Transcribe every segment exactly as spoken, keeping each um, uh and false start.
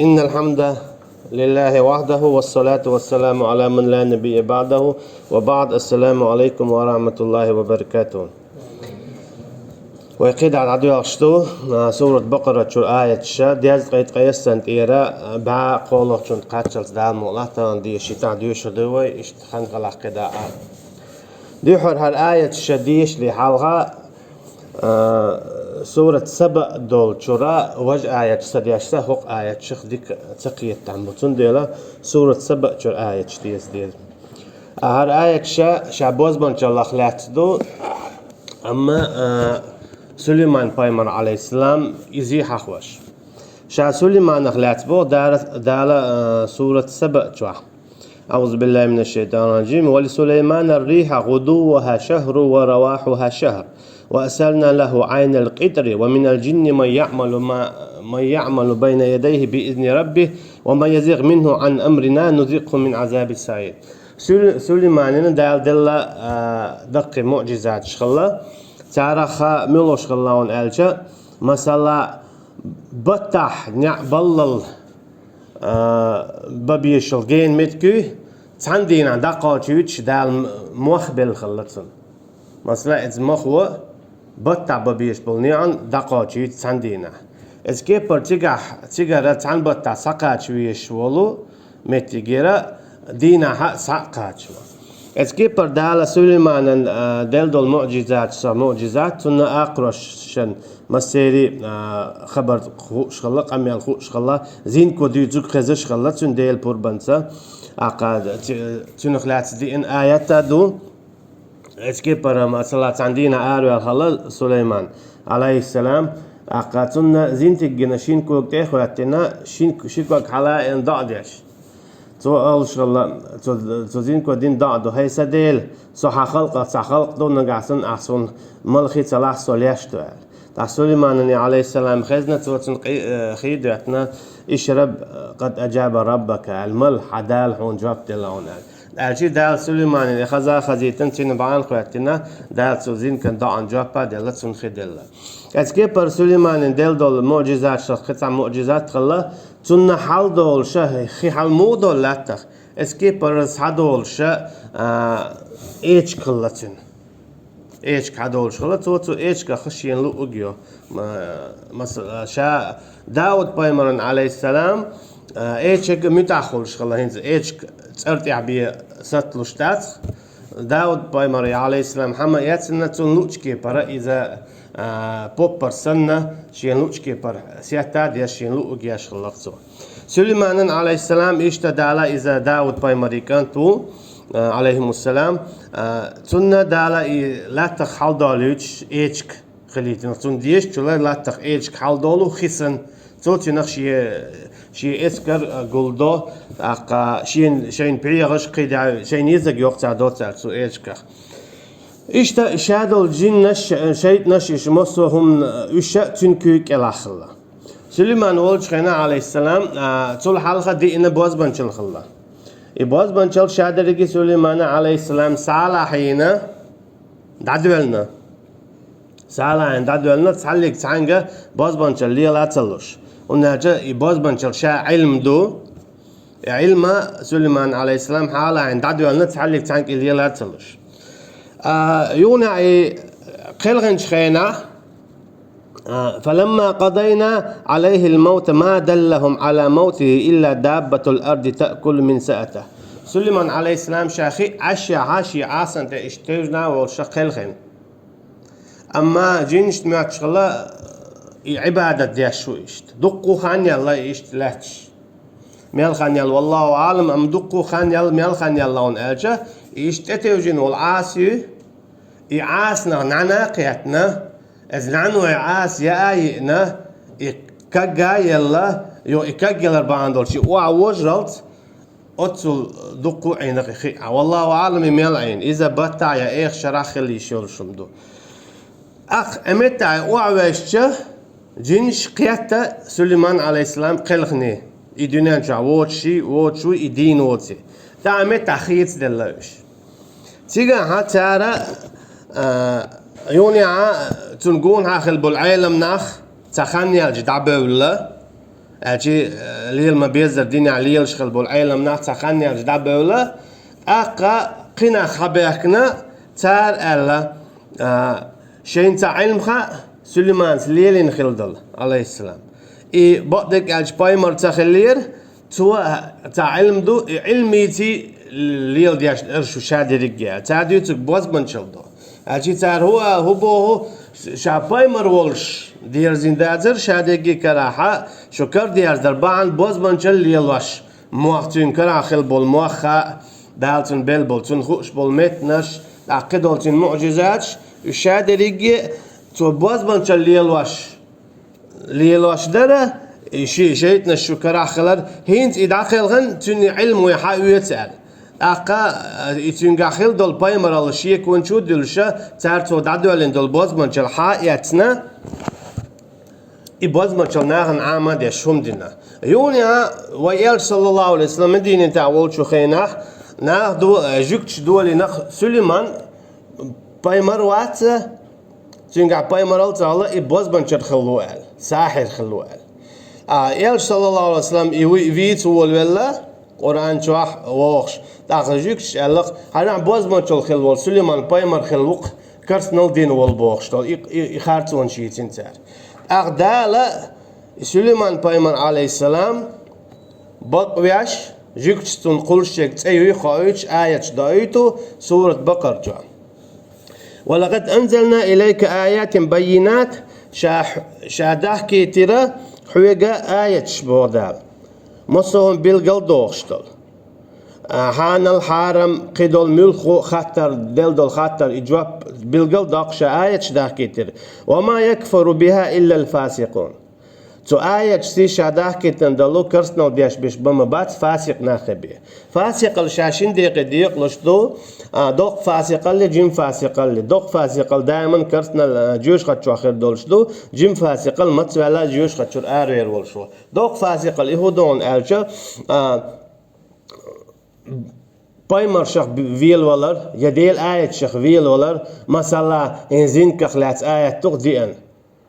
إن الحمد لله وحده والصلاة والسلام على من لا نبي بعده وبعد. السلام عليكم ورحمة الله وبركاته. Вай кхидӀа дӀадоьлхуш ду, а, сурат Бакъара чура аяташ, дезткъе ткъаесна тӀера, а, бӀаь кхоалгӀачунна кхаччалц Дала мукъ лахь тахана дийша, ши тӀехь доьшур ду вай, иштта хьанкъалахь кхидӀа а. Дуьххьара хӀара аяташ дешале хьалха, а, сурат Саба долчура важа аяташ са дешаш, хӀокху аяташах дика ца кхеташ бу. Цундела сурат Саба чура аяташ деза деза. А хӀара аяташ ша бозбуунчаллах лаьцна ду, амма, а, Сулайман пайхамар, алейхиссалам, иза хьахош. Ша Сулайманах лаьцна боху Дала, Дала, а, сурат Саба чохь. أعوذ بالله من الشيطان الرجيم. ولسليمان الريح غدوها شهر ورواحها شهر وأسلنا له عين القطر ومن الجن من يعمل ما من يعمل بين يديه بإذن ربه ومن يزغ منهم عن أمرنا نذقه من عذاب السعير. Сул-, Сулайманина Дала делла, а, даккхий муъжизаташ хилла. Царах муьлхаш хилла хьуна аьлча, масала, баттахь неӀ баллал, а, бан безаш йолу гена меттиг, цхьана дийнахь дӀакхачуьйтуш Дала мох белла хилла цунна. Масала, иза мохо баттахь бан безаш болу неӀан дӀакхачуьйту цхьана дийнахь. Иза кепара цигахь, цигара цхьана баттахь схьакхача везаш волу меттигера дийнахь а схьа а кхачо. Иза кепара Дала Сулайманан, а, делла долу муъжизаташ, со муъжизат, цунна акхарошшан массерий, а, хабар хууш хилла, къамел хууш хилла, зинко дуьйцург хезаш хилла, цуьнан Делан пурбанца. Аккха ци-, цуьнах лаьцна диъна аят а ду. Иза кепара, масала, цхьана дийнахь араваьлла хилла Сулайман, алейхиссалам, аккха цунна зинтиг гина, шина кога тӀе а хӀоьттина, шин, ши ког хьала а йина доӀа деш. Цо олуш хилла, цо, цо зинко дина доӀа ду: «ХӀай сан Дела, со хьан халкъах цхьа халкъ ду, нагахь санна ахь суна малхе ца лахь, со леш ду», – аьлла. ТӀаккха Сулайманан, алейхиссалам, хезна, цо цунна къи-, э, хи доьттина: «Ишраб, къад аджаба раббака», – аьлла, «Мала, хьан Дала хьуна жоп делла хьуна», – аьлла. Аьлча Дала Сулайманан и хаза а хазийтина, цуьнан бӀаьнна хӀоьттина, Дала цу зинкан доӀан жоп а делла, цунна хи делла. Иза кепара Сулайманан делла долу муъжизаташах кхин цхьа муъжизат хилла, цунна хьалдолуша, хи хьал муха долу латтах, иза кепара схьадолуша, а, эчиг хилла цуьнан. Эчиг хьадолуш хилла, цо цу эчигах шена луъург йо. Ма-, маса-, ша Дауд пайхамаран, алейхиссалам, а, эчиг муьтӀахь хуьлуш хилла, хӀинца эчиг цӀар тӀехь бен сатталуш дац. Дауд пайхамар, алейхиссалам, хьама эцна, цунна луъучу кепара иза, а, поппар санна, шена луъучу кепара сетта а деш, шена луъург еш хилла цо. Сулайманан, алейхиссалам, иштта Дала иза Дауд пайхамаран кӀант ву, а, алейхимуссалам, а, цунна Дала и латтах хьалдолуьйтуш эчиг хилийтина. Цунна дезачул латтах эчиг хьалдолу хисан, цо цуьнах шен, шен эскар, а, гулдо, тӀаккха шен, шайн пхьегӀаш кхидӀа, шайн езаг йоккха цхьа доцара цу эчигах. Иштта ша долу жиннаш, шайтӀанаш, иша массо а хӀума, уьш а цуьнан куьйга кӀелахь хилла. Сулайман волчу хенахь, алейхиссалам, а, цул хьалха диъна бозбанчал хилла. И бозбанчал ша дерриге Сулаймана, алейхиссалам, схьалахьийна, дӀадоьллина. Схьалахьийна дӀадоьллина, цхьаллиг цхьаьнга бозбанчал лела а ца луш. ХӀунда аьлча и бозбанчал ша Ӏилма ду. И Ӏилма Сулайман, алейхиссалам, схьалахьийна дӀадоьллина, цхьаллиг цхьаьнга и лела а ца луш. А, юханехь и кхелхинчу хенахь, а, فلما قضينا عليه الموت ما دلهم على موته إلا دابة الأرض تأكل من سأته. Сулайман, алейхиссалам, ша хи Ӏаш яхьа, шен Ӏасан тӀе иштта тевжина а волуш кхелхина. Амма жинашна моьттуш хилла, и Ӏибадат деш ву иштта. Дуккха хан яьлла иштта лаьтташ. Мел хан яьлла, валлаху Ӏалам, амма дуккха хан яьлла, мел хан яьлла хьуна аьлча, и иштта тӀетевжина волу Ӏаса ю, и Ӏасанах нӀаьна а кхетна, иза нӀаьной Ӏаса яа а йиъна, и каг а елла, йо, и каг елар бахьана долуш, и охьа вожаралц, оццул дуккха а Ӏийна кхин хиъ. Валлаху Ӏалам, и мел Ӏийна. Иза баттахь я эха шарахь хила йиш йолуш хӀума ду. Ахь, э, меттахь охьаваьшча, жинаш кхетта Сулайман, алейхиссалам, кхелхиний. И дуьнен чохь воцуш, воцуш ву, и дийна воций. ТӀаккха э меттахь хийцаделла уьш. Цигахь цара, а, юханехьа цунна гонахьа хилла болу Ӏеламнах цхьа хан яьлча дӀабевлла, Аьлчи, э, лела ма-беззара динехь лелаш хилла болу Ӏелам нах цхьа хан яьлча дӀабевлла, тӀаккха кхин нах хьабаьхкина, цара аьлла, а, шайна цхьа Ӏилма хаьа, Сулайманца лелийна хилла долу, алейхиссалам. И бакъдерг аьлча пайхамар ца хиллера, цо цхьа Ӏилма ду, и Ӏилма йийций леладеш дара шу ша дерриге. Цара дуьйцург бозбанчалла ду. Аьлчи цара хӀун а, хӀун боху, ша пайхамар волуш дерзина дацара ша дерриге карахь, шу карадерзар бахьана бозбанчалла лелош, мох цуьнан карахь хилла болу мох хаьа, Дала цунна белла болу, цунна хууш болу меттанаш, тӀаккха кхидолу цуьнан муӀжизаташ, уьш ша дерриге цо бозбанчалла лелош, лелош дара, и ши-, шайтӀанаш шу карахь хилар, хӀинца и дӀакхелхина, цуьнан Ӏилма вай хьаоьцу аьлла. ТӀаккха, а, и цуьнгахь хилла долу пайхамаралла шекончу а дуьллуша, цара цо дӀадоьллина долу бозбанчалла хьа а эцна, и бозбанчалла нахана Ӏама а деш хӀума дина. Юха а вай элча, саллаллаху алейхи ва саллам, Мединатехь волчу хенахь, нах до-, а, жуьгташ долийнах Сулайман пайхамар вац, цуьнгахь пайхамаралла ца хилла, и бозбанчар хилла ву аьлла, сахьир хилла ву аьлла. А, элча, саллаллаху алейхи ва саллам, и вуй вийца волавелла, Къуръан чохь вохуш. ТӀаккха жуьгташ аьлла-кх, хьажахь, бозбанчалла хилла волу Сулайман пайхамар хилла ву-кх, керстанал дина волу бохуш долу, и, и, и харцонаш йийцина цара. ТӀаккха Дала и Сулайман пайхамар, алейхиссалам, бакъвеш, жуьгташа цунна кхуллушчерг цӀе юй хоуьйтуш, аяташ доуьйту сурат Бакъара чохь. «Ва лакъад анзална илайка аятин баййинат», ша, ша дахкийтира хьоьга аяташ, боху Дала. Массо а хӀума билгал дохуш долу. А, хьанал, хьарам, кхидолу муьлхха а хаттар, делла долу хаттар, и жоп билгал доккхуш аяташ дахкийтира. «Ва ма якфуру биха иллал фасикъун». Цу аяташций ша дахкийтина долу керстанал деш берш бан ма бац фасикъ нах бен. Фасикъал ша шин декъе декъалуш ду, а, доккха фасикъалли, жима фасикъалли. Доккха фасикъал даиман керстанал, а, жоьжахати чохь хир долуш ду, жима фасикъал маца ваьлла жоьжахати чуьра аравер волуш ву. Доккха фасикъал и хӀун ду аьлча, а, пайхамаршах велавалар, я Делан аятшах велавалар, масала, хӀин зинках лаьцна аят ду-кх деана.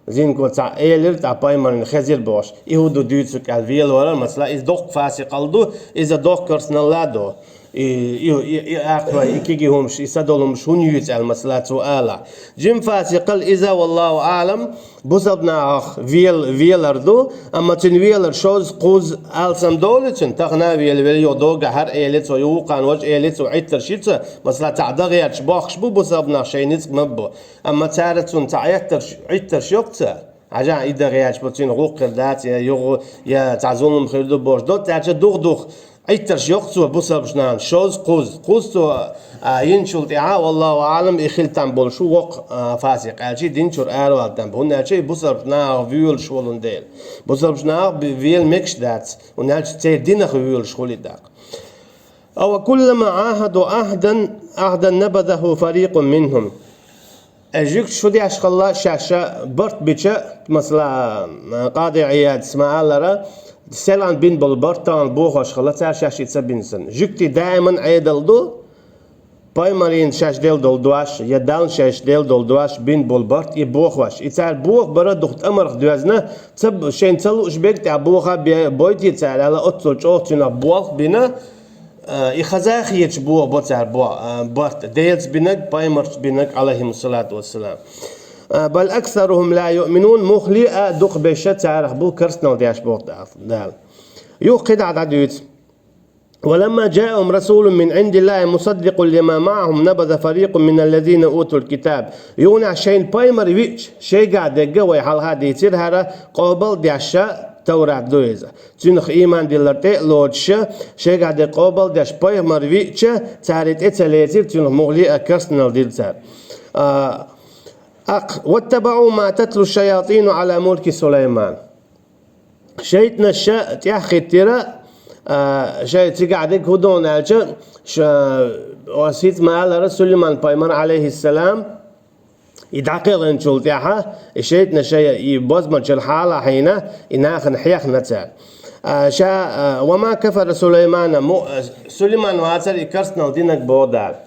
Зинко цхьаъ элира, тӀаккха пайхамарна хезира бохуш. И хӀун ду дуьйцург аьлла велавалар, масала, иза доккха фасикъал ду, иза доккха керстанал а ду. И, и, и, и акхарой, и кегий хӀумаш, и са долу хӀумаш хӀунда юьйцу аьлла, масала, цо ала. Жима фасикъал иза, валлаху аълам, бусалба нахах вел-, велар ду, амма цуьнан велар шозза, кхузза алсам долу цуьнан, тахана а велавелла, юха догахь хӀара эли цо, юха вукхарна важа эли цо, Ӏиттарш йи цо, масала, цхьаъ дан гӀерташ бохкуш бу бусалба нах, шайн ницкъ ма бу. Амма цара цунна цхьаъ Ӏиттарш, Ӏиттарш йоккху ца, хьажахь, и дан гӀерташ бу, цуьнан гӀуллакх хир дац, я юха, я цхьа зулам хир ду бохуш, доцца аьлча дух-дух Ӏиттарш йоккху цо бусалбачу нахана, шозза, кхузза. Кхузза цо, а, йинчул тӀаьхьа, валлаху аълам, и хила там болуш ву воккха, а, фасикъ, аьлча и дин чуьра аравала там бу. ХӀунда аьлча и бусалбачу нахах воьлуш волун дела. Бусалбачу нахах бе-, вела мегаш дац, хӀунда аьлча церан динах воьлуш хуьлу и дакъа. «Ава куллама Ӏахаду Ӏахдан, Ӏахдан набазаху фарикъун минхум». Э, жуьгташа шу деш хилла, шаьш ша барт бича, масала, Къади Ӏияда ма аллара, селхана бина болу барт тахана бохош хилла, цара шаьш и ца бина санна. Жуьгтийн даиман Ӏедал ду, пайхамарийн шаьш делла долу дош, я Далла шаьш делла долу дош бина болу барт и бохош. И цара боху бара дукха тӀамарх доьзна, ца б-, шайна ца лууш берг тӀехь боха бе-, бойтий цара аьлла, оццул чӀогӀа цуьнах болх бина, а, и хаза хеташ боху бо цара бо-, а, барт, Делаца бинарг, пайхамарца бинарг, алейхимуссалату вассалам. А, «Бал аксарухум ла юъминун», мухле а дукха берш царах бу керстанал деш боху Дала. Юха кхидӀа дӀадуьйцу. «Ва ламма джаахум расулун мин Ӏиндиллахи мусаддикъун лима маахум набаза фарикъун миналлазина утул китаб». Юханехь шайна пайхамар виъча, шайгахь дерг вай хьалха дийцира хӀара, къобал деш Таврат ду иза. Цуьнах ийман диллар тӀе а лоцуша, шайгахь де къобал деш пайхамар виъча, цара и тӀе ца лецира, цуьнах мухле а керстанал дира цара. А, акх, «Ваттабаъу ма татлу шаятину Ӏала мулки Сулайман». ШайтӀанаша тӀехьахӀиттира, а, шай цигахь дерг хӀун ду аьлча, ша, ас хӀинца ма аллара, Сулайман пайхамар, алейхиссалам, и дӀакхелхинчул тӀаьхьа, и шайтӀанаш шайн и бозбанчалла хьалахьийна, и нахана хьехна цара. А, ша, а, «Ва ма кафара Сулаймана», му-, а, Сулайман вацара и керстанал динарг боху Дала.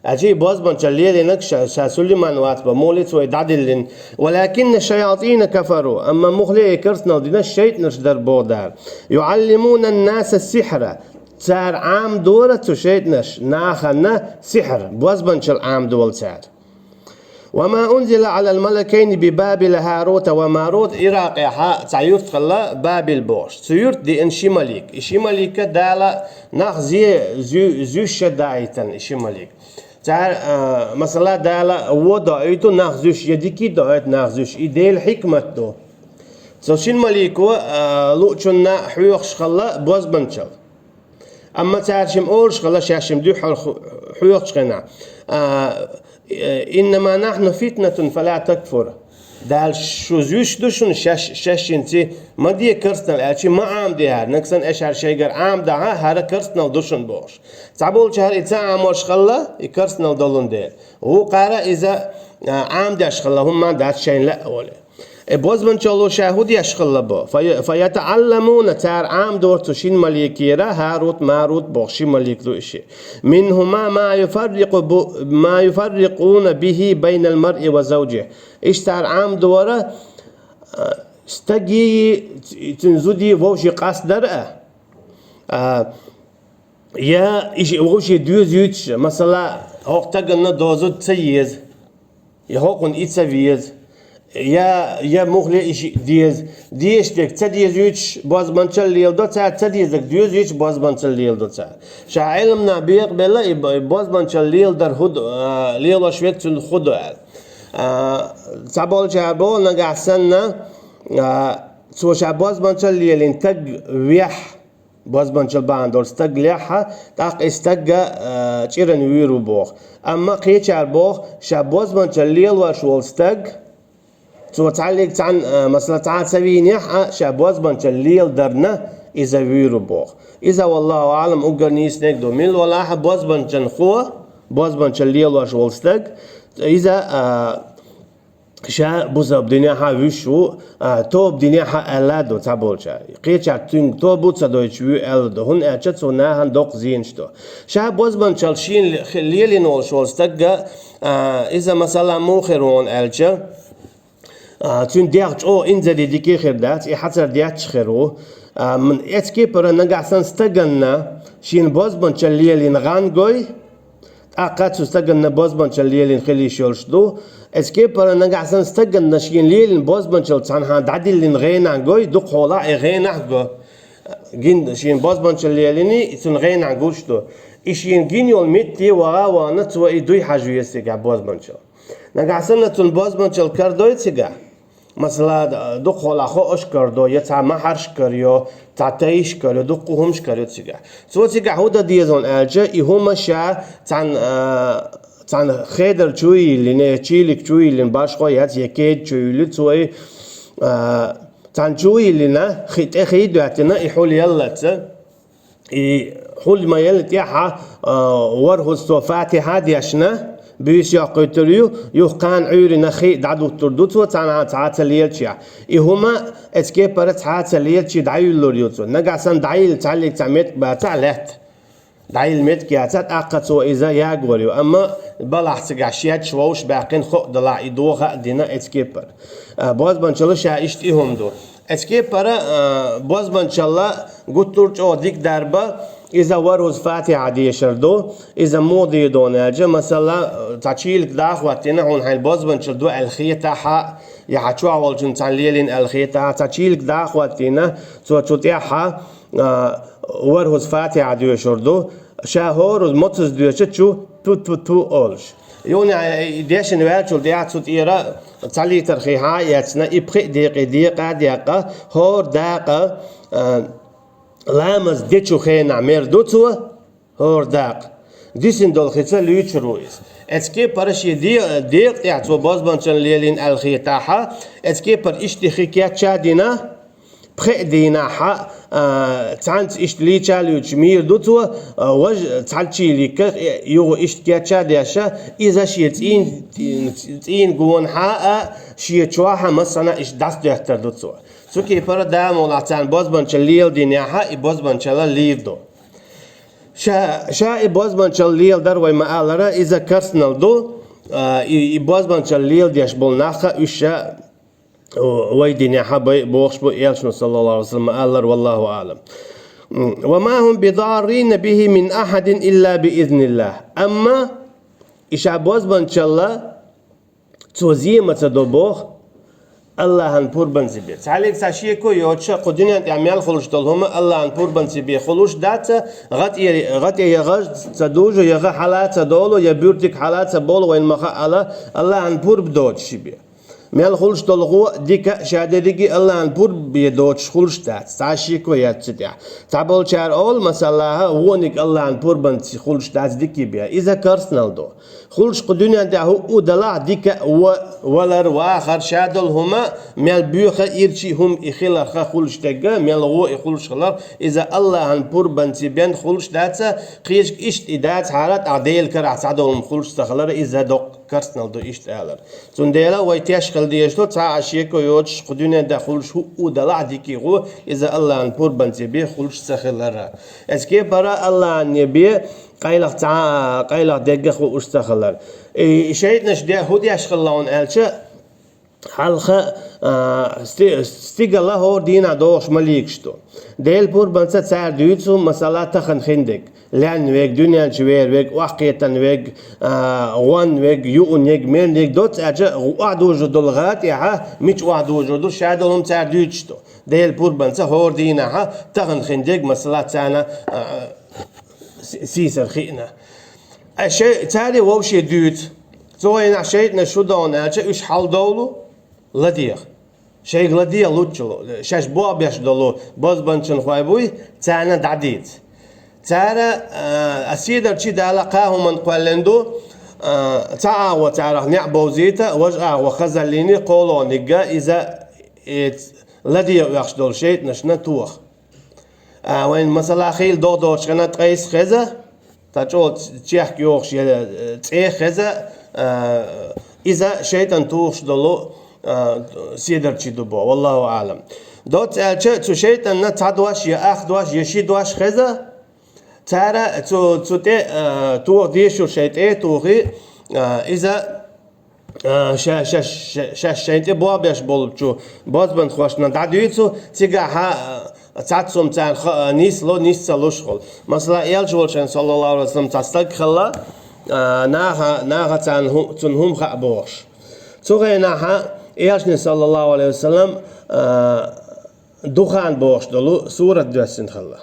Аьлча и бозбанчалла лелийнарг ша, ша Сулайман вац боху, муха лаьа цо и дӀадиллина. «ولكن الشياطين كفروا», амма муха лаьа и керстанал динарш шайтӀанаш дара боху Дала. «يعلمون الناس السحر». Цара Ӏамадора цу шайтӀанаша нахана сихьр, бозбанчалла Ӏамадора цара. «وما أنزل على الملكين ببابل هاروت وماروت». Иракъехь цхьа юрт хилла Бабил бохуш. Цу юьрта деана ши малик. И ши малик Дала нах зе, зу-, зуьйш даийтина и ши малик. Цара, а, масала, Дала вон доуьйту нах зуьйш, я дика доуьйту нах зуьйш. И Делан хьикмат ду. Цу шина малико, а, луучунна хьоьхуш хилла бозбанчалла. Амма цара шимма олуш хилла, шаьш шимма дуьххьара ху-, хьоьхучу хенахь: «А, э, إنما نحن فتنة فلا تكفر». Дала шу зуьйш ду шуна, шаьш, шаьш шина ци ма де керстанал аьлча, ма Ӏамаде хӀара, нагахь санна аша хӀара шайгара Ӏамадахь, хӀара керстанал ду шуна бохуш. Цхьаболчара и ца Ӏамош хилла, и керстанал долун дела. Вукхара иза, а, Ӏамадеш хилла, хӀумма дац шайна лаьа волу. И бозбанчалло ша хӀун деш хилла бо? «في-, فيتعلمون», цара Ӏамадора цу шина маликера, Харут, Марут боху ши малик ду и ши. «منهما ما يفرق ب-, ما يفرقون به بين المرء وزوجه». Иштта цара Ӏамадора, а, стаги, ц-, цуьнан зуди вовшийн къастдар а. А, я и ши-, вовшийн доьзуьйтуш, масала, хӀокху стаганна дозу ца еза. Я хӀокхунна и ца веза, я, я мухле и шиъ деза. Дезаш дерг ца дезуьйтуш бозбанчалла леладо цара, ца дезарг доьзуьйтуш бозбанчалла леладо цара. Ша Ӏеламнаха бекъабелла и б-, и бозбанчалла леладар хӀун ду, а, лелош верг цуьнан хӀун ду аьлла. А, цхьаболчара боху, нагахь санна, а, цо ша бозбанчалла лелийна стаг вехь, бозбанчалла бахьана долу стаг лехь, тӀаккха и стаг, а, чӀиран вуьйр ву боху. Амма кхечара боху, ша бозбанчалла лелош волу стаг, цо цхьаьллиг цхьаьна, а, масала, цхьа а ца вийнехь а, ша бозбанчалла леладарна иза вуьйр ву боху. Иза, валлаху аӀлам, уггар нийса дерг ду. Мила валахь а бозбанчаллахо, бозбанчалла лелош волу стаг, иза, а, ша бусалба динехь а вуьйш ву, а, тоба динехь а аьлла а ду цхьаболчара. Кхечара цуьнга тоба а ца дойтуш вуьйр аьлла ду, хӀунда аьлча цо нахана доккха зенаш до. Ша бозбанчалла шена ле-, лелийна волуш волу стагга, а, иза, масала, муха хир ву аьлча, а, цуьнан дегӀ чӀогӀа инзаре дика хир дац, и хьацар детташ хир ву. А, м-, эцу кепара нагахь санна стаганна шена бозбанчалла лелийна гӀан гой, тӀаккха цу стаганна бозбанчалла лелийна хила йиш йолуш ду. Эцу кепара нагахь санна стаганна шена лелийна бозбанчалла цхьанхьа дӀадиллина гӀенах гой, дукхахьолахь и гӀенах го. Гин шена бозбанчалла лелийний, и цунна гӀенах гуш ду. И шена гина йолу метте ваха а вахана, цо и дуй хьажа веза цигахь бозбанчалла. Нагахь санна цунна бозбанчалла карадой цигахь, масала, дукхахьолахь хоуш карадо, я цхьа махьарш карайо, цхьа тайш карайо, дуккха хӀумаш карайо цигахь. Цо цигахь хӀун дан деза аьлча, и хӀума ша цхьана, а, цхьана хедар чу а йиллина, я чийлиг чу а йиллина, башхо яц, я кеда чу а йиллина, цо и, а, цхьана чу а йиллина, хи-, тӀе хи а доьттина, и хьулъяллалц. И хьул ма елла тӀаьхьа, а, ворхӀазза цо Фатихьа а дешна, буьйса йоккхуьйтур ю, юха кхана Ӏуьйранна хи а дӀадуттур ду цо, цхьанхьа цхьа а ца лелачехь. И хӀума эцу кепара цхьа а ца лелачий дӀаюьллур ю цо. Нагахь санна дӀайилла цхьаьллиг цхьа метка бацахь лаьтта. ДӀайилла метка яцахь, тӀаккха цо иза ягор ю. Амма балахь цигахь шедаш вовшах баьккхина, хо а далахь, и доха а дина эцу кепара. А, бозбанчалла ша иштта и хӀума ду. Эцу кепара, а, бозбанчалла гуттар а чӀогӀа дика дарба, иза ворхӀазза Фатихьа дешар ду, иза муха дийр ду аьлча, масала, цхьа чийлиг дӀа а хӀоттийна, хьуна хьайна бозбанчалла ду аьлла хетахь а, я хьан чохь волчунна цхьаьна лелийна аьлла хетахь а, цхьа чийлиг дӀа а хӀоттийна, цо цу тӀехь, а, ворхӀазза Фатихьа доьшур ду, ша хӀоразза моцазза доьшучу ту-ту-ту олуш. Юха и дешна ваьллачул тӀаьхьа цу тӀера цхьа литр хи хьа а эцна, и пхи а декъе декъа а декъна, хӀора дакъа, а, ламаз дечу хенахь мер ду цо, хӀора дакъа. Дисина долу хица луьйчур ву иза. Эцу кепара шен де-, декъа тӀехь цо бозбанчалла лелийна аьлла хетахь а, эцу кепара иштта хи кечъян а дина, пхи а дийнахь а, а, цхьаьнца иштта лийча а луьйчу мийра ду цо, а, важа цхьаьллачу ликка, э, юха иштта кечъян а деш, иза шен цӀийн, цӀийн гонахь а, шен чохь а массанхьа иштта дӀасадоьттур ду цо. Цу кепара, Дала мукъ лахь, царна бозбанчалла леладинехь а, и бозбанчалла лийр ду. Ша, ша и бозбанчал леладар вай ма аллара, иза керстанал ду, а, и, и бозбанчал леладеш болу нах а, уьш ша, о, вай динехьа бай бохуш бу элчано, саллаллаху алейхи ва саллям, ма аллара, валлаху аълам. М, «Ва ма хум бидаррина бихи мин ахадин илла би изниллах». Амма и ша бозбанчалла цо зе ма ца до боху, Аллахьан пурбанца бен. Цхьаллиг цхьа шеко йоцуша, кху дуьнен тӀехь мел хуьлуш долу хӀума Аллахьан пурбанца бен хуьлуш дац, гӀа тӀе, гӀа тӀе я гӀаж ца дужу, я гӀа хьала ца долу, я буьртиг хьала ца болу, вайн ма хаала, Аллахьан пурба доцуш бен. Мел хуьлуш долу гӀо а, дика а, ша дерриге а Аллахьан пурба бен доцуш хуьлуш дац, цхьа шеко яц цу тӀехь. Цхьаболчара олу, масаллахьа, вониг Аллахьан пурбанца хуьлуш дац дика бен. Иза керстанал ду. Хуьлуш кху дуьнен тӀехь хӀуъу далахь, дика а, во а, валар, вахар, ша долу хӀума, мел боьха, ирчи хӀума и хиларх хуьлуш дерг, мел гӀо и хуьлуш хиларх, иза Аллахьан пурбанца бен хуьлуш дац, кхечиг иштта и дацахьара, тӀаккха Делан карахь цхьадолу хӀума хуьлуш ца хилар, иза доккха керстанал ду иштта алар. Цундела вай теш хила дезаш ду, цхьа а шеко йоцуш, кху дуьнен тӀехь хуьлуш хӀуъу далахь дика гӀо, иза Аллахьан пурбанца бен хуьлуш ца хилар. Эцу кепара Аллахьан бен къайлаха цхьа а, къайлаха дерг хуьлуш ца хилар. И шайтӀанаш де хӀун деш хилла хьуна аьлча, хьалха, а, сти-, стигала хӀора дийнахь догӀуш маликаш ду. Делан пурбанца цара дуьйцу, масала, тахана хин дерг. Лен верг, дуьнен чу вер верг, охьакхетан верг, а, гӀон верг, юун верг, мел верг, доцца аьлча, охьадужур долу гӀа тӀехьа, мича охьадужур ду, ша долу хӀума цара дуьйцуш ду. Делан пурбанца хӀора дийнахьа, тахана хин дерг, масала, царна, а, с-, сийсара хиъна. Ай шай-, цара вовше дуьйцу. Цу гӀайнахь шайтӀанаш шу догӀна аьлча, уьш хьалдовлу, ладегӀа. Шайга ладегӀа луччул, шаьш бохбеш долу бозбанчанхой буй, царна дӀадийца. Цара, а, седарчий дала кхаа хӀуманна кхоьллина ду, а, цхьа агӀо царах неӀ бовзийта, важа агӀо хазаллийне, кхоалгӀаниг иза, э, ладегӀа оьхуш долу шайтӀанашна тоха. А, вайн, масала, хийла догӀу доцучу хенахь ткъайса хеза, цхьа чӀогӀа чехка йогӀуш я, э, цӀе хеза, а, иза шайтӀан тухуш долу, а, седарчий ду боху, валлаху аълам. Доцца аьлча, цу шайтӀанна цхьа дош я ах дош я ши дош хеза, цара цу, цу тӀе, а, тоха дезаш йолу шайн тӀе а тухий, а, иза а, ша-, ша-, ша-, шаьш шайн тӀе бохбеш болчу бозбанхошна дӀадуьйцу, цигахьа, а, цхьацца хӀума царна ха-, а, нисло, нис ца луш хуьлу. Масала, элча волчун, саллаллаху алейхи ва саллям, цхьа стаг хилла, а, наха, наха царна хӀу-, цунна хӀума хаьа бохуш. Цу хенахьа элчане, саллаллаху алейхи ва саллям, а, духан бохуш долу сурат доьссина хилла.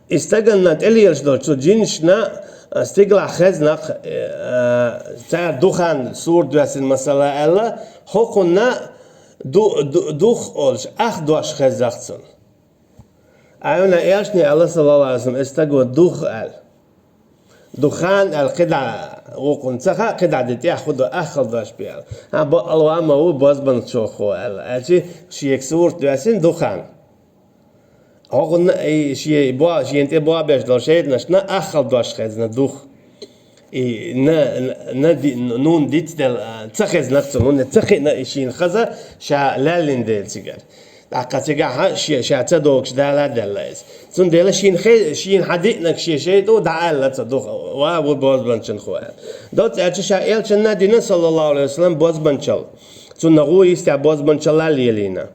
И стаганна тӀелелаш долчу жинашна, а, стигалахь хезнакх, э, цара духан сур доьссина, масала, аьлла, хӀокхунна ду-, ду-, дух олуш, ах дош хезнакх цунна. Айвна элчане аьлла, саллаллаху алейхи ва саллям, и стаго дух аьлла. Духан аьлла кхидӀа вукхунна ца хаьа, кхидӀа де тӀехь хӀун ду, аххал дош бе аьлла. Хьан бакъалва ма ву бозбанчохо аьлла. Аьлчи шега сурт доьссина духан. ХӀокхунна и шен бо-, шена тӀе бобеш долу шайтӀанашна аххал дош хезна дух. И на, на, на ди-, нун дицдел, а, ца хезна цунна, ца хиъна и шена хаза, ша лаьллин дела цигара. ТӀаккха цигахьа ше-, ша ца догуш дала а делла иза. Цундела шена хе-, шена хьадиънарг шен шайтӀо дӀааьлла ца дух, ва ву бозбанчун ху аьлла. Доцца аьлча ша элчанна а дина, саллаллаху алейхи ва саллям, бозбанчал. Цунна гӀу йистехь бозбанчалла а лелийна.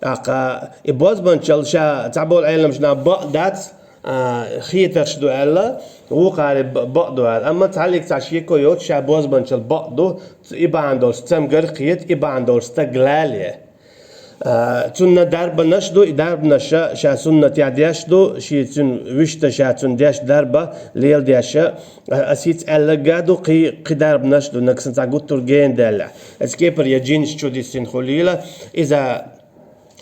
ТӀаккха и бозбанчалла ша цхьаболу Ӏеламчу наха бакъ дац, а, хетарш ду аьлла, вукхаре б-, бакъ ду аьлла. Амма цхьаллиг цхьа шеко йоцу ша бозбанчалла бакъ ду, и бахьана долуш цамгар кхета, и бахьана долуш стаг лале. А, цунна дарбанаш ду, и дарбанаша ша суннатехь деш ду, ши цуьнан вуьшта ша цунна деш дарба леладеша, а, ас хӀинца аьлларг а ду, кхи, кхи дарбанаш ду, нагахь санна цхьа гуттар гена даьлла. Аса кепара я жинаш чу диссина хуьлийла, иза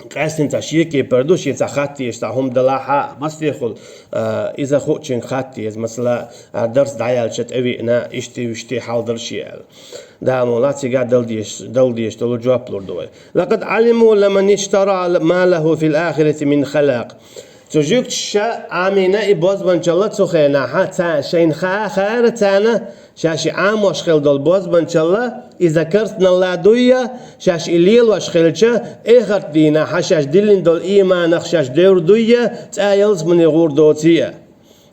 Къаьстина цхьа шен кепара ду, шен цхьа хатта еза цхьа хӀума далахьа, масехула, а, иза хуучуьнга хатта еза, масала, а, дарс дӀаяьлча тӀевиъна, ишти-вишти хьал дара шен аьлла. Дала мукъ лахь, цигахь дала дезаш, дала дезаш долу жоп лур ду вай. «Лакъад Ӏалиму ламан иштара ма лаху фил ахирати мин халакъ». Цу жуьгташа Ӏамийна и бозбанчалла цу хенахьа, ца-, шайна ха-, хаьара царна, ша ши Ӏамош хила долу бозбанчалла, иза карцналла дуйя, шаьш и лелош хилча, эхарт дийнахьа шаьш диллина долу ийманах шаьш девр дуйя, цӀа ялсамане гӀур доцийя.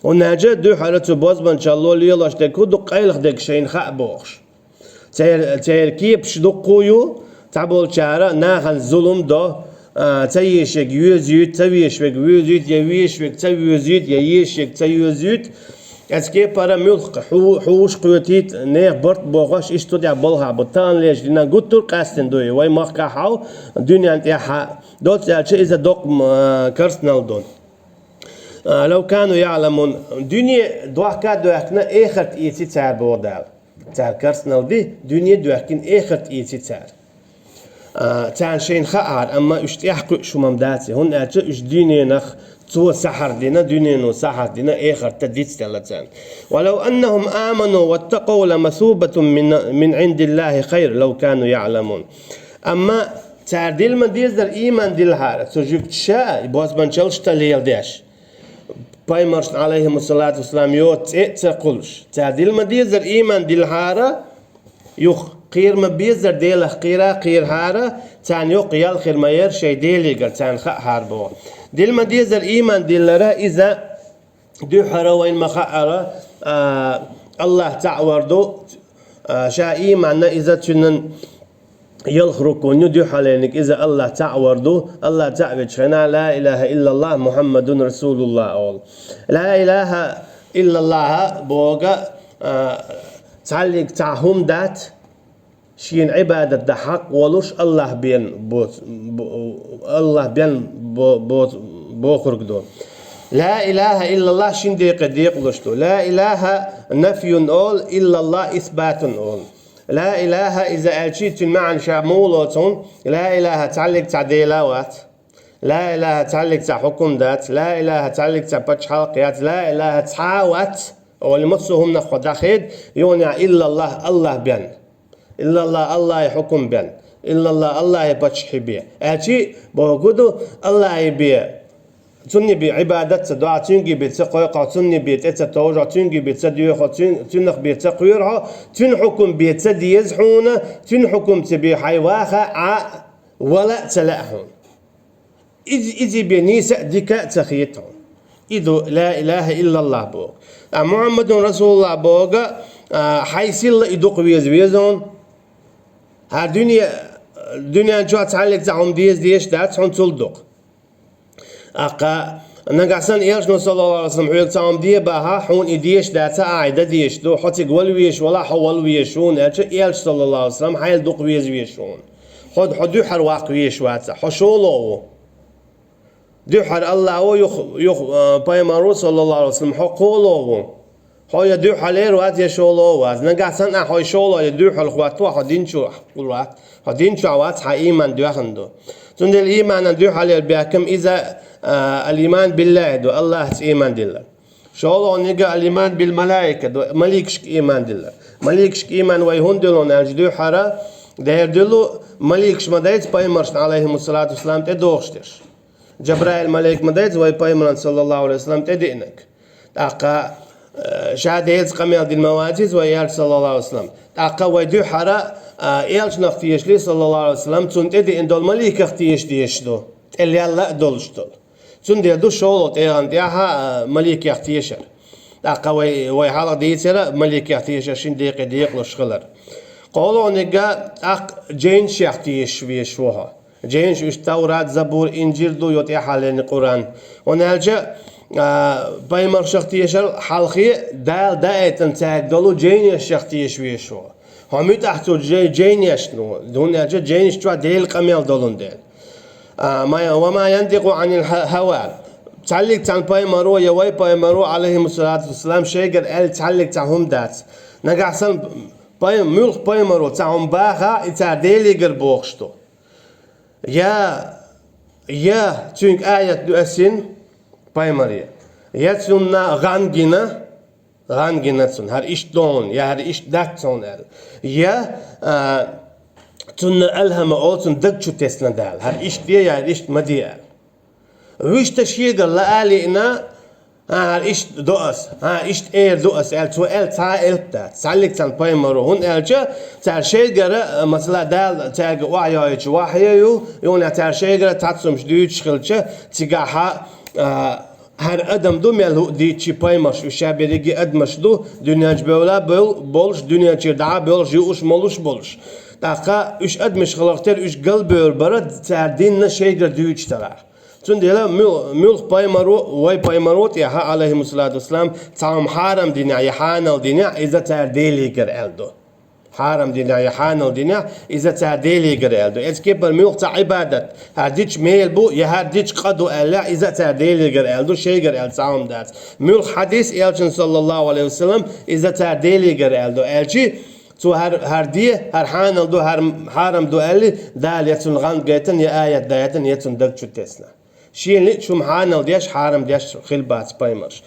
ХӀунда аьлча дуьххьара цу бозбанчалло лелош дерг хӀун ду, къайлаха дерг шайна хаа бохуш. Церан, церан кепаш дуккха а ю, цхьаболчара нахана зулам до, а, ца езаш верг йоьзуьйту, ца везаш верг воьзуьйту, я везаш верг ца воьзуьйту, я езаш верг ца йоьзуьйту. Оцу кепара муьлхха хьу-, хьуш кхоьтийта, нехан барт бохош, иштта цу тӀехь балхахь бу. Таханлерчу дийнахь гуттар а къаьстина ду и, вай махкахь хьал, дуьнен тӀехь а. Доцца аьлча, иза доккха, а, керстанал ду. А, «لو كانوا يعلمون». Дуьне дохка а доьхкина, эхарт эций цара, боху Дала. Цара керстанал ди, дуьне доьхкина, эхарт эций цара. А, царна шайна хаьара, амма уьш тӀехь кхуьуш хӀума дац и, хӀунда аьлча уьш дуьненах цо сахьар дина, дуьнено сахьар дина, эхарта дицделла царна. «ولو أنهم آمنوا واتقوا لمثوبة من، من عند الله خير لو كانوا يعلمون». Амма цара дилла ма дезара, ийман диллахьара, цу жуьгташа а, и бозбанчаллаш а леладеш. Пайхамаршна, Ӏалайхиму салату вассалам, йоцу цӀе а ца кхуллуш. Цара дилла ма дезара, ийман диллахьара, юха кхера ма безара, Делах кхера а кхерахьара, царна йоккха ял хир ма яра шайн Делигара, царна хаьара боху. Дилла ма дезара ийман диллара, иза дуьххьара вайна ма хаьара, а, АллахӀ цхьаъ вар ду, а, ша ийманна иза цуьнан ялх рукун ю, дуьххьалениг иза АллахӀ цхьаъ вар ду, АллахӀ цхьаъ вечу хенахь, «لا إله إلا الله محمد رسول الله» олу. «لا إله إلا الله» боху, а, цхьаллиг цхьа хӀума дац, шена Ӏибадат дан хьакъ волуш, АллахӀ бен боц-, бо-, АллахӀ бен бо-, боц-, бохург ду. «لا إله إلا الله» шин декъе декъалуш ду. «لا إله» нафьюн олу, «إلا الله» исбатун олу. «لا إله» иза аьлчи, цуьнан маьӀна ша муха лоцу хьуна: «لا إله» цхьаллиг цхьа Дела а вац. «لا إله» цхьаллиг цхьа хьукум дац. «لا إله» цхьаллиг цхьа пачхьалкх яц. «لا إله» цхьа а вац. Олу массо а хӀуманах хьо дӀахеда, юха «إلا الله» АллахӀ бен. «إلا الله» АллахӀе хьукум бен. «إلا الله» АллахӀе паччахье бен. Аьлчи боху ду, АллахӀе бен. Цунна бен Ӏибадат ца до, Цуьнга бен ца кхойкху, Цунна бен тӀе ца товжу, Цуьнга бен ца доьху, Цуьн-, Цуьнах бен ца кхоьрухьу, Цуьнан хьукум бен ца деза хьуна, Цуьнан хьукум ца бен хьайн ваха а, вала а ца лаьа хьуна. Иза, иза бен нийса а, дика а ца хета хьуна. И ду «لا إله إلا الله» боху. Ткъа «محمد رسول الله» боху, а, хьайн силла и дукха веза веза хьуна. ХӀара дуьне, дуьнен чохь цхьаллиг цхьа хӀума деза дезаш дац хьуна цул дукха. ТӀаккха нагахь санна Элчано, саллаллаху Ӏалайхи ва саллам, хьоьга цхьа хӀума де бахахь, хьуна и дезаш дац, ахь и дан дезаш ду, хьо цига вала везаш валахь, хьо вала везаш ву, хӀунда аьлча Элча, саллаллаху Ӏалайхи ва саллам, хьайна дукха веза везаш ву хьуна. Хьо, хьо дуьххьара ваккха везаш вац, хьо шолгӀа ву. Дуьххьара АллахӀ ву, юха, юха, а, пайхамар ву, саллаллаху Ӏалайхи ва саллам, хьо кхоалгӀа ву. Хьо я дуьххьалера вац, я шолгӀа вац. Нагахь санна ахь хьо шолгӀа я дуьххьара хӀоттавахь, хьо дин чу хьакхур вац. Хьо дин чохь вац, хьан ийман доьхна ду. Цундела ийманан дуьххьалера бехкам иза, а, «الإيمان بالله» ду, АллахӀца ийман дилла. ШолгӀаниг а «الإيمان بالملائكة» ду, маликашка ийман дилла. Маликашка ийман вай хӀунда дилла аьлча, дуьххьара дера дилла, маликаш ма дайца пайхамаршна, Ӏалайхиму салату вассалам, тӀедогӀуш дерш. Джабраил малик ма дайца вай пайхамарна, саллаллаху Ӏалайхи ва саллам, тӀедиънарг. ТӀаккха, э, ша Делаца къамел дина ма вац иза вай Элча, саллаллаху Ӏалайхи ва саллам. ТӀаккха вай дуьххьара, а, Элчанах тешале, саллаллаху Ӏалайхи ва саллам, цунна тӀедиъна долу маликах теша дезаш ду, тӀе лелла а долуш долу. Цундела ду шолгӀа тӀегӀан тӀехь а, а, маликех тешар. ТӀаккха вай, вай хьалха дийцира маликех тешар шин декъе декъалуш хилар. КхоалгӀаниг а тӀаккха жайнашех тешаш везаш ву хьо. Жайнаш уьш Таврат, Забур, Инжил ду, йо тӀаьхьаллин Къуръан. ХӀунда аьлча, а, пайхамаршах тешар хьалхе, Дала даийтина цаьрга долу жайнашех теша везаш ву. Хьо муьтӀахь цу жай-, жайнашна ву, хӀунда аьлча жайнаш чохь Делан къамел долун дела. А, ма-, «وما ينطق عن الهوى». Цхьаллиг цхьана пайхамаро я вай пайхамаро, Ӏалайхиму салату вассалам, шайгара аьлла цхьаллиг цхьа хӀума дац. Нагахь санна пай-, муьлхха пайхамаро цхьа хӀума бахахь, и цара Делигара бохуш ду. Я, я цуьнга аят доьссина пайхамаре, я цунна гӀан гина, гӀан гина цунна, хӀара иштта ду хьуна, я хӀара иштта дац хьуна аьлла. Я, а, цунна алхьама олу, цунна даг чу тесна Дала, хӀара иштта де, я хӀара иштта ма де аьлла. Вуьшта шегара лаа а лиъна, хӀан, хӀара иштта до ас, хӀан, иштта эр ду ас аьлла, цо аьлла цхьа а элп дац, цхьаллиг цхьана пайхамаро, хӀунда аьлча цара шайгара, а, масала, Дала цаьрга охьайойтучу вахье ю, юханехь цара шайгара цхьаццумаш дуьйцуш хилча, цигахьа, а, ХӀара адам ду мел хӀуъа дийцача пайхамарш, уьш ша берриге адамаш ду, дуьнен чу бевлла бевл-, болуш, дуьнен чуьра дӀа а бевлла, юуш, молуш болуш. ТӀаккха уьш адамаш хиларх тера уьш галбевр бара цара динна шайгара дуьйцуш тарах. Цундела муьл-, муьлха пайхамаро, вай пайхамаро тӀехьа, Ӏалайхимуссалату вассалам, цхьа хӀума хьарам динехь я хьанал динехь, иза цара Делегара аьлла ду. Хьарам динехь я хьанал динехь, иза цара Делегара аьлла ду. Эцу кепара муьлха цхьа Ӏибадат, хӀара дича мел бу, я хӀара дича къа ду аьллехь, иза цара Делегара аьлла ду, шайгара аьлла цхьа хӀума дац. Муьлха хьадис элчан, саллаллаху Ӏалайхи ва саллам, иза цара Делегара аьлла ду. Аьлчи, цо хӀара, хӀара де, хӀара хьанал ду, хӀара хьарам ду аьлли, Дала я цунна гӀанд гайтина, я аят дайтина, я цунна даг чу тесна. Шена лиъча хӀума хьанал деш, хьарам деш хила бац пайхамарш,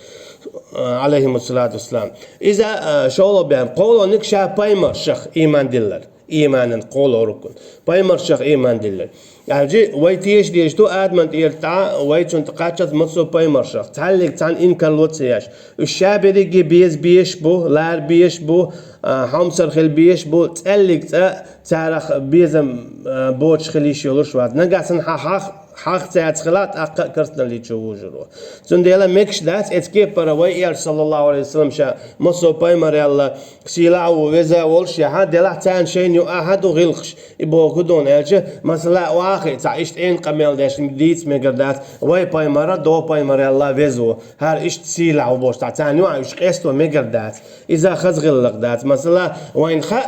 Ӏалайхимуссалату вассалам. Иза, а, шолгӀа бен, кхоалгӀаниг ша пайхамаршах ийман диллар. Ийманан кхоалгӀа рукн. Пайхамаршах ийман диллар. Аьлчи, вай теша дезаш ду Адаман тӀера тӀа, вай цунна тӀакхаччалц массо а пайхамаршах. Цхьаллиг цхьанна инкарло ца еш. Уьш ша берриге беза безаш бу, лара безаш бу, а, хьомсара хила безаш бу, цӀеллиг цкъа царах безам, а, боцуш хила йиш йолуш вац. Нагахь санна хьан хьах-, хьах цаьрца хила, тӀаккха а карстаналличо вужур ву. Цундела мегаш дац, эцу кепара вай элча, саллаллаху Ӏалайхи ва саллам, ша массо а пайхамарел сийлахь а ву, веза а волуш, яхьа, делахь царна шайна юкъахь а ду гӀиллакхаш. И боху дуна аьлча, масала, охьа а хиъ цхьа иштта эн къамел деш дийца мегар дац, вай пайхамара, до пайхамарелла веза ву, хӀара иштта сийлахь ву бохуш, цхьа царна юкъахь уьш къесто мегар дац. Иза хаза гӀиллакх дац. Масала, вайна хаьа,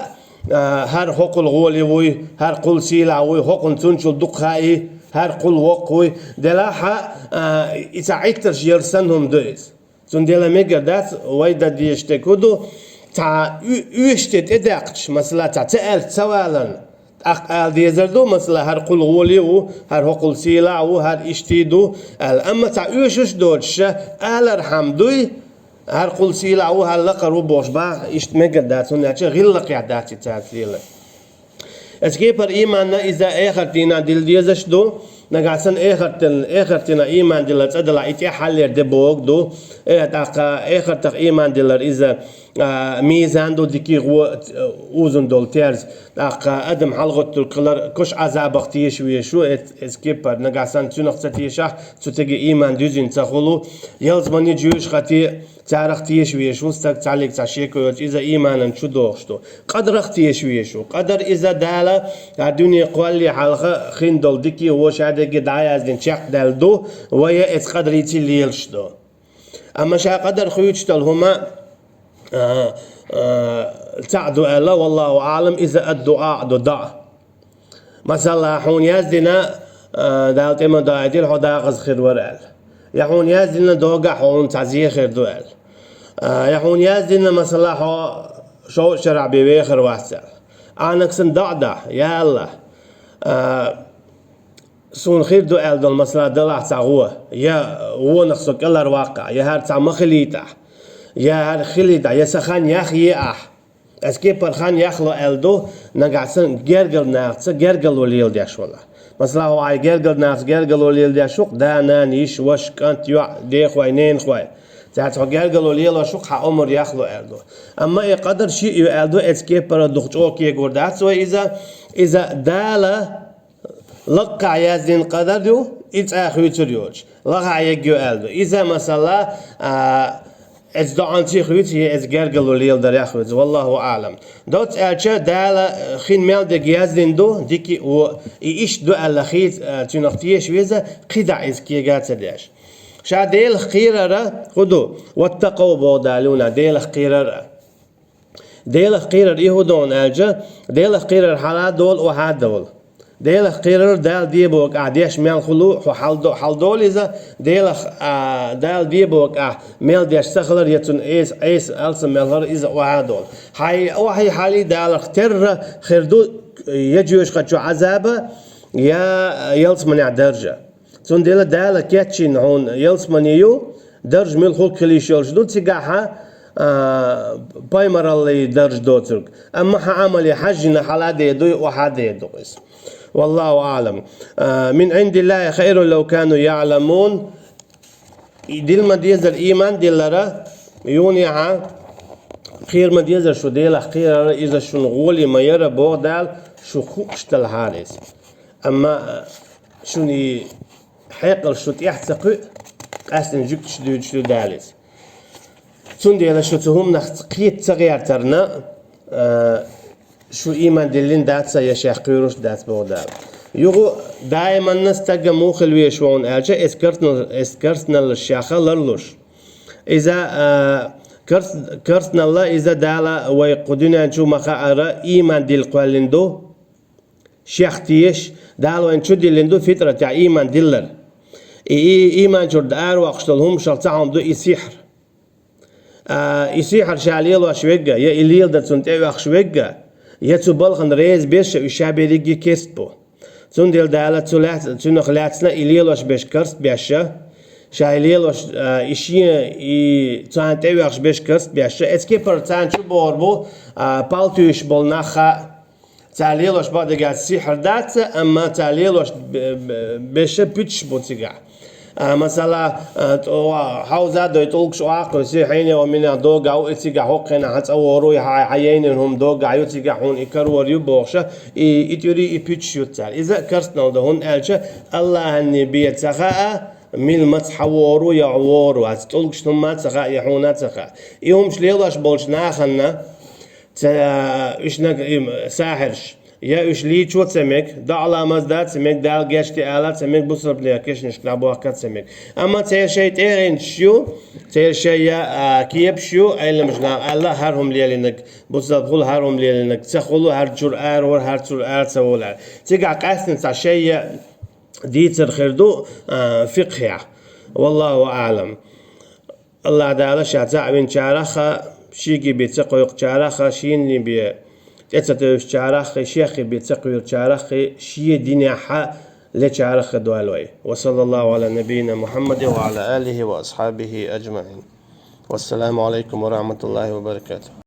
а, хӀара хӀокхул гӀоли вуй, хӀара кхул сийлахь вуй, хӀокхунна цунчул дукха хаьий, хӀара кхул воккха вуй. Делахь а, а, и цхьа Ӏиттарш яр санна хӀума ду иза. Цундела мегар дац, вай дан дезаш дерг хӀун ду, цхьа уь-, уьш тӀе тӀедаьккхача, масала, цхьа ца аьлча ца валарна, тӀаккха ала дезар ду, масала, хӀара кхул гӀоли ву, хӀара хӀокхул сийлахь ву, хӀара иштта ду аьлла. Амма цхьа уьшуш доцуш ша алар хӀама дуй, хӀара кхул сийлахь ву, хӀара лакхара ву бохуш баха иштта мегар дац, хӀунда аьлча гӀиллакхехь дац и цаьрца лелар. Эцу кепара ийманна иза эхарт дийнахь дилла дезаш ду. Нагахь санна эхарт дин-, эхарт дийнахь ийман дилла цӀа далахь, и тӀаьххьаллера де богу ду. Э, тӀаккха эхартах ийман дилар иза, а, мизан ду, дикий гӀо, а, узун долу терз. ТӀаккха адам хьалагӀоттург хилар, куш Ӏазабах теша везаш ву, эц-, эцу кепара. Нагахь санна цуьнах ца тешахь, цу тӀеге ийман дуьзина ца хуьлу. Ялсамани, жоьжахати, царах теша везаш ву стаг, цхьаллиг цхьа шеко йоцуш, иза ийманан чу догӀуш ду. Къадарах теша везаш ву. Къадар иза Дала, а, дуьне кхоллале хьалха хин долу дикий, вон шадерриге дӀаяздина чекхдаьлла ду, вай эцу къадарций лелаш ду. Амма ша къадар хуьйцуш долу хӀума, а, а, цхьаъ ду аьлла, валлаху аӀлам, иза ад-дуӀа ду, даӀа. Масала, хьуна яздина, а, Дала тӀе ма доуьйтийла, хьо декъаза хир вара аьлла. Я хьуна яздина, догахь хьуна цхьа зе хир ду аьлла. А, я хьуна яздина, масала, хьо шовзткъа шарахь бен вехар вац аьлла. Ахьаниг санна доӀа дахь, я АллахӀ, а, суна хир ду аьлла долу, масала, далахь цхьа гӀо, я вонах со кӀелхьарваккхахь, я хӀара цхьа ма хилийтахь, я хӀара хилийтахь, я сан хан яхъеахь. Эцу кепара хан яхло аьлла ду, нагахь санна гергара нахаца гергарло леладеш валахь. Масала, хьо хьайн гергара нахаца гергарло леладеш ву-кх, да, нана, йиша, ваша, кӀант, йоӀ, дехой, ненахой. Цаьрца хьо гергарло лелош ву-кх, хьан омра яхло аьлла ду. Амма и къадар шиъ ю аьлла ду, эцу кепара дукха чӀогӀа кегор дац вай иза. Иза Дала лакхахь яздина къадар ю, и цкъа хуьйцур йоцуш. Лахахь ерг ю аьлла ду. Иза, масала, а, эцу доӀанций хуьйцу, я эцу гергарло леладарехь хуьйцу. Валлаху аӀлам. Доцца аьлча, Дала, а, хин мел дерг яздина ду, дикий а, вон а. И иштта ду аьлла хи-, а, цуьнах теша веза, кхидӀа иза кега ца деш. Ша Делах кхерар хӀун ду? «Ваттакъав», боху Дала юна, Делах кхерар а. Делах кхерар и хӀун ду аьлча, Делах кхерар хьала а долу, охьа а долу. Делах кхерар Дала де боху ахь деш мел хуьлу, хьо хьалдо-, хьалдолу иза, Делах, а, Дала де боху ахь мел деш ца хилар, я цунна эса, эса алсам мел хилар, иза охьа а долу. Хьайн охьий хьалий Далах терра хир ду, я жоьжахати чу Ӏазаба, я ялсаманехь даржа. Цундела Дала кечйина хьуна ялсамани ю, даржа муьлхха хила йиш йолуш ду, цигахь, а, пайхамараллий даржа доцург. Амма хьан Ӏамале хьаьжжина хьала а дер дуй, охьа а дер ду иза. Валлаху аӀлам. А, «Мин Ӏиндиллахи хайрун лав кану яӀламун». И дилла ма дезара, ийман диллара, юнехьа, кхера ма дезара шу Делах кхерара, иза шуна гӀоле ма яра, боху Дала, шу хууш делахьара иза. Амма шуна и хьекъал шу тӀехь ца кхуьу, Къаьстина жуьгташ дуьйцуш ду Дала иза. Цундела шу цу хӀуманах кхета ца гӀертарна, а, шу ийман диллина дац я шех кхоьруш дац, боху Дала. Юха даиманна стага муха хила везаш ву аьлча, эс керстанал-, эс керстаналлаш шех ларлуш. Иза, а, керс-, керстаналла иза Дала вай кху дуьнен чу ма хаара ийман дилла кхоьллина ду. Шех тешаш, Дала вайна чу диллина ду фитратехь ийман диллар. И, и ийман чуьра аравоккхуш долу хӀуманашах цхьа хӀума ду и сихьр. А, и сихьр ша лелош верг, я и леладан цунна тӀеоьхуш верг, я цу балхана реза берш, уьш ша берриге керста бу. Цундела Дала цу лаьц-, цунах лаьцна и лелош берш керста беш, ша и лелош, а, и шен, и царна тӀеоьхуш берш керста беш, эцу кепара царна чу бохур бу, а, пал туьйсуш болу нах хаьа. Цара лелош бакъдерг сихьр дац, амма цара лелош бе-, бе-, берш пуьташ бу цигахь. А, масала, а, тӀо-, хьовза а дой, тӀулгаш охьа а кхуьссий, хьенех а, минех а догахь ву, и цигахь хӀокху хенахь хьан цӀа вору, хьан, хьан яйнина хӀума догахь ю, цигахь хьуна и карор ю бохуш, и, и тӀуьри, и пуьташ ю цара. Иза а керстаналла ду, хӀунда аьлча АллахӀанна бен ца хаьа, мила маца хьан вору, я хьо вору вац, тӀулгашна хӀумма а ца хаьа, я хьуна а ца хаьа. И хӀумаш лелош болчу нахана, ца, уьш наг-, им, сахьирш, я уьш лийчо а ца мега, доӀа-ламаз дан а ца мега, Дала гечде ала а ца мега, бусалба нехан кешнашка дӀабохка а ца мега. Амма церан шайн тӀегӀинаш ю, церан шайн я, а, кепаш ю, Ӏеламнаха аьлла, хӀара хӀума лелийнарг, бусалба хуьлу хӀара хӀума лелийнарг, ца хуьлу хӀара чуьра ара вара, хӀара чуьра ара ца волу аьлла. Цигахь къаьстина цхьа шайн я дийцар хир ду, а, фикъхьехь. Валлаху аӀлам. АллахӀ Дала Ша цхьаъ винчарах а, Шега бен ца кхойкхучарах а, Шена бен тӀе ца тевжачарах а, Шех бен ца кхоьручарах а, Шен динехь а лечарах а дойла вай. Ва саллаллаху Ӏала набийина Мухьаммадин ва Ӏала алихи ва асхьабихи аджмаӀин. Вассаламу Ӏалайкум ва рахьматуллахи ва баракатух.